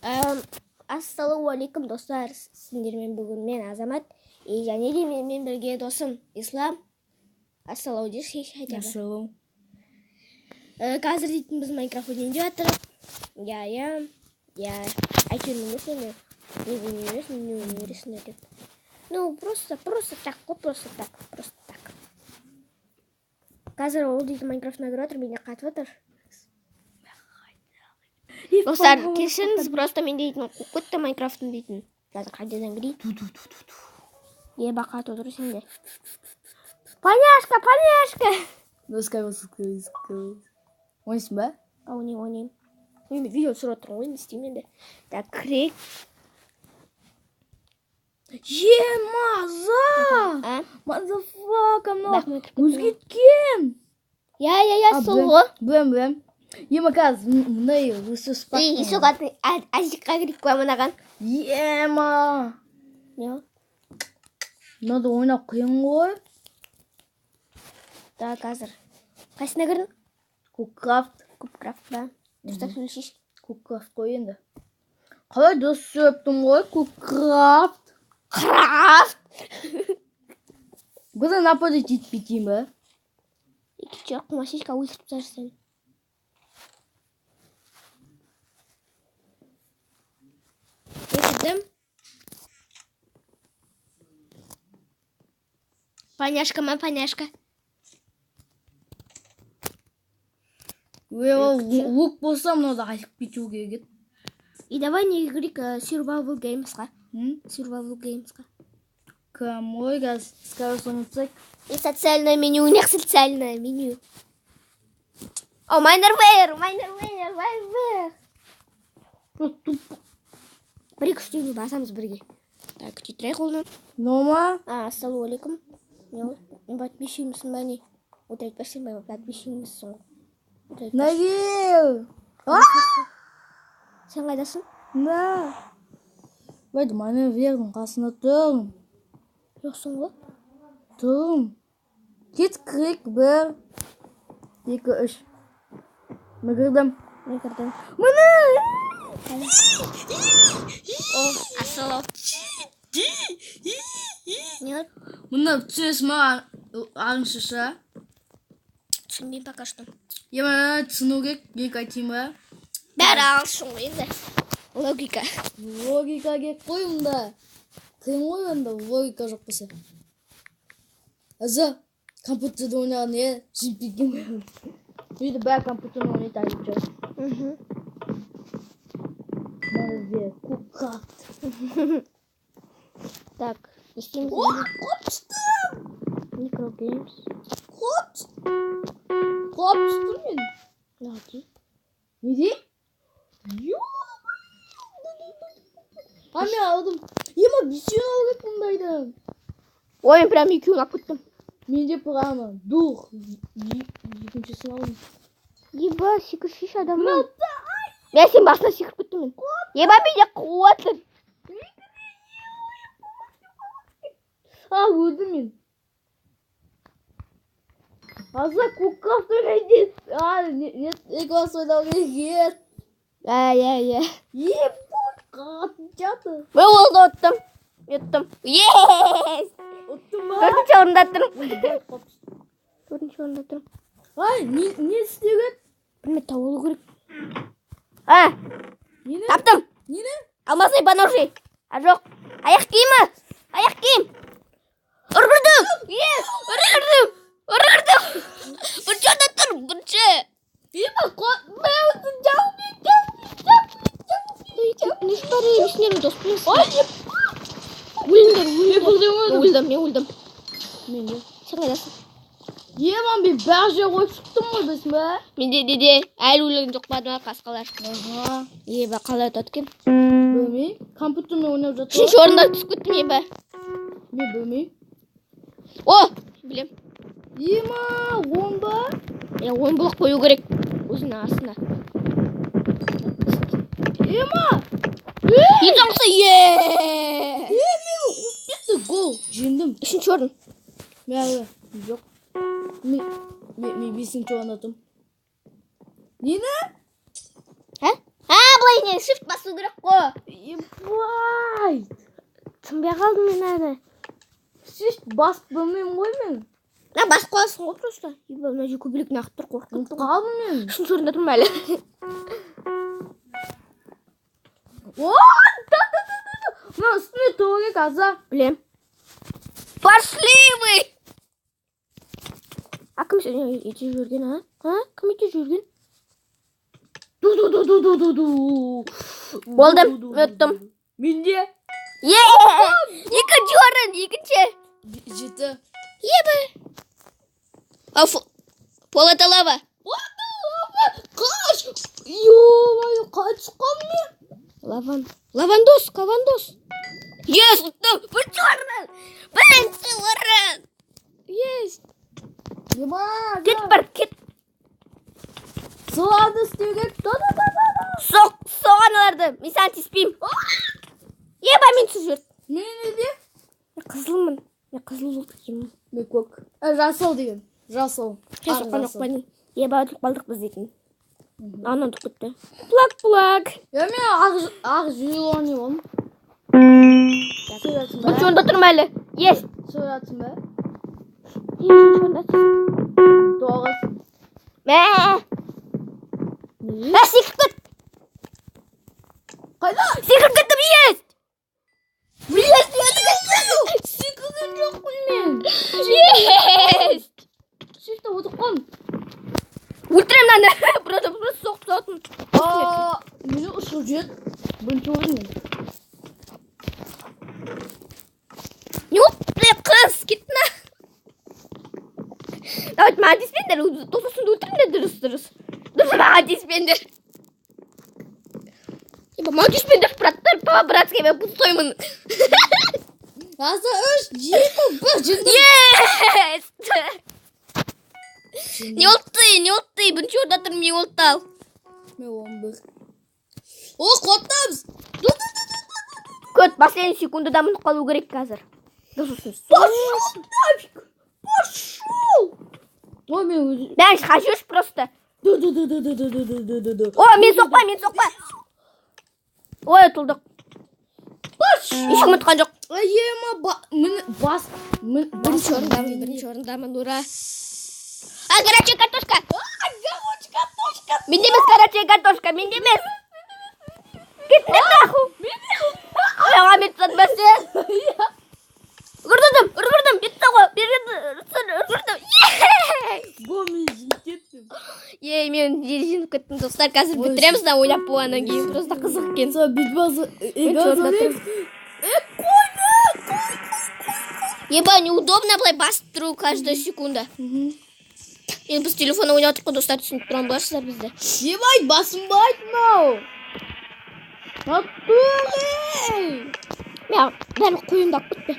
Ассалаумағалейкум, достар! Сендермен бүгін мен, Азамат, и және де менімен бірге досым Ислам. Ассалау деші хотя бы. Ассалау. Қазір дейтін біз Майнкрафт ойнайын деп жатырмық. Иә, әйтеуір емес енді. Неге ойнайсың, не ойнайсыңдар деп. Ну, просто так қой, просто так, просто так. Қазір ол дейтін Майнкрафтына кіріп жатыр, менде қатып жатыр. Достар, кешіріңіз, просто мен дейтін қуып кетті Майнкрафтым дейтін. Қазір қайтадан кірейін. Еба, қатып отыр сенде. Поняшка, поняшка! Ойнайсың ба? Ойнаймын, ойнаймын. Мен видео түсіріп отырмын ғой, не істеймін енді. Так, кірейік. Е, маза! А? Мазафака, мынау Бақ, мен кіріп кеттім. өзгерткен. Иә, сол ғой. Білем, білем. Ема, қазір мындай өсі спат. Ей, соғатын азикқа кірейік қой мынаған. Ема. Не ол? Мынады ойнау қиын ғой. Так, қазір. Қайсына кірдің? Куккрафт. Кубкрафт па? Дұрыстап сөйлесейші. Куккрафт қой енді. Қалай дұрыс сөйлеп тұрмын ғой? Куккрафт. Крафт! Бұны нападать етпей кетейін ба? Екінші қумасишка өлтіріп тастар сені. Мен кірдім. Поняшка ма, поняшка. Ой, ол лук болса, мынауды айтып кету керек еді. И давай не кірейік Survival Games'қа. М? Survival Games'қа. Кім ой, қазір Skywars ойнатсақ. И социальное меню, у них социальное меню. О, Майнервейр, Майнервейр, Майнервейр. Туп. Бір екі үш басамыз бірге. Так, күте тұрайық оны. Нома? А, ассалаумағалейкум. Не ол? Подписчигімсің ба, не? Отыра айтпашы сен ба, подписчигімсің ғой. Отыра айтпашы. Нагил! Сен қайдасың? На! Вайда, маневрдің қасында тұрмын. Жоқсың ғой. Тұрмын. Кет кірейік, бір, екі, үш. Мен кірдім. Мен кірдім. Міне! О, ассалау. Не ол? Мұны түсінесің ба, ағылшынша? Түсінбеймін пока что. Ема, түсіну керек, екі айтайын ба? Бәрі ағылшын ғой енді. Логика. Логика керек қой мұнда. Қиын ғой онда логика жоқ болса. Аза, компьютерде ойнаған е, жеп кеткен ғой. Үйде бәрі компьютермен ойнайды әйтеуір. Мхм. Молодец, куккрафт. Так, не істейміз О, енді? құлап түстім! Микрогеймс. Құлап түстім. Құлап түстім мен. Нади. Не дейді? А, мен алдым. Ема, бесеуін алу керек мұндайды. Ой, мен прям екеуін алып кеттім. Менде прямо дух. Екіншісін алдым. Еба, секіршейші адамнан. Мен сен басына секіріп кеттім мен. Еба, менде қуып жатыр. А, өлдім мен. Аза, куккрафт ойнайды. А, нет, екі бас ойнау керек еді. Иә, иә, иә. Ебать, қатып жатыр. Мен олды ұттым. Ұттым. Yes! Ұттым ба? Төртінші орында тұрмын. Ой, құлап түстім. Төртінші орында тұрмын. Ай, не істеу керек? Білмей, тауып алу керек. А, Нені? таптым. Нені? Алмазный поножи. А, жоқ. Аяқ киімі. Аяқ киім. Ұрғырдым. Е, ұрғырдым. Ұрғырдым. Бірінші орында тұрмын, бірінші. Ема, мен ұттым, жаумен, жаумен, жаумен, жаумен. Не істер, сендер доспын. Ой, Өліңдер, мен өліңдер. бірден Мен өлдім. өлдім, мен өлдім. Мен де. Сен қайдасың? Ема, мен бәр жер қойып шықтым ғой, білесің ба? Менде де әлі өлген жоқ па қасқалар. Аха. Еба, қалай ұтады екен? Білмей, компьютермен ойнап жатыр. Үшінші орында түсіп кеттім, еба. Мен білмей. О, білем. Ема, он ба? Е, он блок қою керек өзінің астына. Ема! Ең соңғысы, е! Е, мен қуып кетті, гол. Жеңдім. Үшінші орын. Мен әлі жоқ. Мен бесінші орында тұрмын. Нені? Ә? А, былай не, shift басу керек қой. Ебать. Түсінбей қалдым мен әлі. Shift басып білмеймін ғой мен. Мына басып қаласың ғой просто. Еба, мына жерде көбелек неғып тұр, қорқып Ұмытып кеттім ғой. қалдым мен. Үшінші орында тұрмын әлі. О, да, да, да, да, да. Мына үстіме тұру керек, Аза. Білем. Пошли вы! А кім сені ете жіберген, а? А? Кім ете жіберген? Ду ду ду ду ду ду ду. Болдым, Ду, ду, ду, өттім. ду. Менде Е! Екінші орын, екінші. 7. Еба. А, пол это лава. Қаш! Ё-моё, қалай түсіп қалдым мен? Лаван. Лавандос, лавандос. Yes, ұттым. Бірінші орын. Бірінші орын. Есть. Ема, Кет бар, кет. Соларды істеу керек. Да, да, да, да, да. Соқ, соқ аналарды. Мен саған тиіспеймін. Еба, мен түсіп жіберді. Мен неде? Мен қызылмын. Мен қызыл болып кетемін. Мен көк. Ә, жасыл деген. Жасыл. Мен Ақ соққан жасыл. жоқпын. Еба, ұтылып қалдық біз дейтін. Анан ұтып кетті. Плак, плак. Я мен ақ зеленый болдым. Сөйлеп жатсың ба? Бірінші орында тұрмын әлі. Есть. Сөйлеп жатсың ба? Үшінші орында. 9. Мә. Ә, секіріп кет. Қайда? Секіріп кеттім, есть. Есть, Секірген жоқпын мен. есть. Сөйтіп отырып қалдым. Өлтіремін мынаны. Просто просто соғып тастадым. Аа, мені ұшырып жіберді. Бірінші орын мен. Не болды, қыз, кет мына. Давайте маған тиіспеңдер, досымды өлтіріңдер дұрыс, дұрыс. Дұрыс, маған тиіспеңдер. Еба, маған тиіспеңдер, браттар, по-братски, мен пустоймын. Аза 3, 2, 1, жеңдім. Есть! Не болды, не болды, бірінші орында тұрмын, не болды ал? Мен 11. О, қуаттамыз. Ду, ду, ду, ду, ду. Көт, последний секундада мініп қалу керек қазір. Дұрыс. Пошел нафиг! Пошел! Ой, мен өзі... Бәрі қашыш просто. Ду, ду, ду, ду, ду, ду, ду, ду, ду, ду. О, мен соқпа, мен соқпа. Ой, ұтылдық. Ешкім ұтқан жоқ. Ой, ема, міне, бас... Бірінші орындамын, бірінші орындамын, ура. А, горячая картошка. Горячая картошка. Менде емес горячая картошка, менде емес. Кетіңдер нахуй. Аяға мен тұтады бәсе. Ұрдым, ұрдым, бетті ғой. Ұрдым. Го, мен жеңіп кеттім. Ей, мен жеңіп кеттім, достар. Қазір Ой, бітіреміз да ойлап болғаннан кейін. Просто қызық екен. Сол битбасы... Бірінші орында тұрмын. Еба, неудобно былай басып тұру каждая секунда. Енді біз телефонда ойнап отырмық қой, достар, түсініп тұрған боларсыздар бізді. Ебай, басынбайды мынау. Натуре! Мә, бәрі қойымды алып кетті.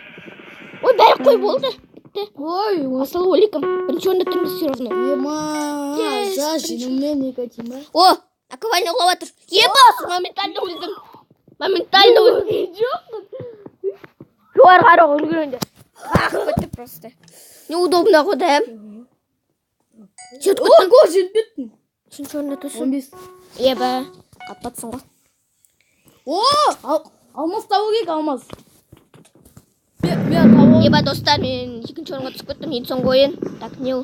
Ой, бәрі қой болды. Бітті. Ой, Ассалаумағалейкум. Бірінші орында тұрмыз все равно. Ема, Yes, за бірінші. жиныммен екі тима. О, наковальня құлап жатыр. Еба, моментально өлдім. Моментально өлдім. Жоғары қарауға үлгерген. Ах, кетті просто. Неудобно ғой да. Жетіп О, кеттім. го, жеңіп кеттім. Үшінші орында тұрсың. 15. Еба, қапатсың ғой. О, алмаз табу керек, алмаз. Мен табу. Еба, достар, мен екінші орынға түсіп кеттім. Ең соңғы ойын. Так, не ол?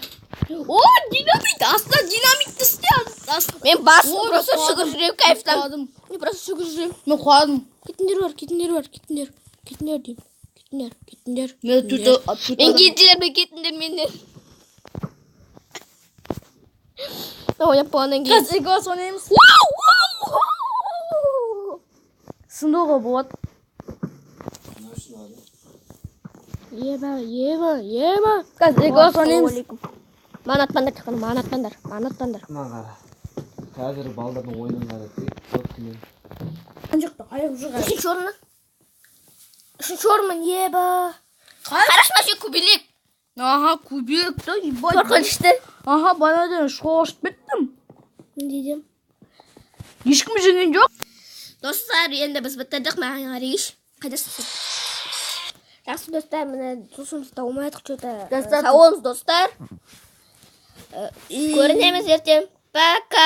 О, динамит, астына динамитті істе. Астына. Мен басым Ой, просто құладым. жүгіріп жүремін кайфтан. Құладым. Мен просто жүгіріп жүремін. Мен құладым. Кетіңдер бар, кетіңдер бар, кетіңдер. Кетіңдер деймін. Кетіңдер, кетіңдер. Мен кетіңдер. төрт Мен кетіңдер, мен кетіңдер менен. Ойнап болғаннан кейін. Қазір екі бас ойнаймыз. Вау, вау, вау. Сындыруға болады. Еба, еба, еба. Қазір екі бас ойнаймыз. Ассалаумағалейкум. Маған атпаңдар, тек қана маған атпаңдар, маған атпаңдар. Мына қара. Қазір балдардың ойынын қарап соткамен. Ана жақта аяқ жоқ. Үшінші орын. Үшінші орынмын, еба. Қарашы, мына жерде көбелек. Аха, көбелек та, ебать. Қорқынышты. Аха, банадан шошып кеттім. Не дейді? Ешкім жеңген жоқ. Достар, енді біз бітірдік, маған қарайшы. Қайдасың сен? Жақсы, достар, міне досымызды таумай жатық что-то. Достар. Сау болыңыз, достар. Көрінеміз ертең. Пока.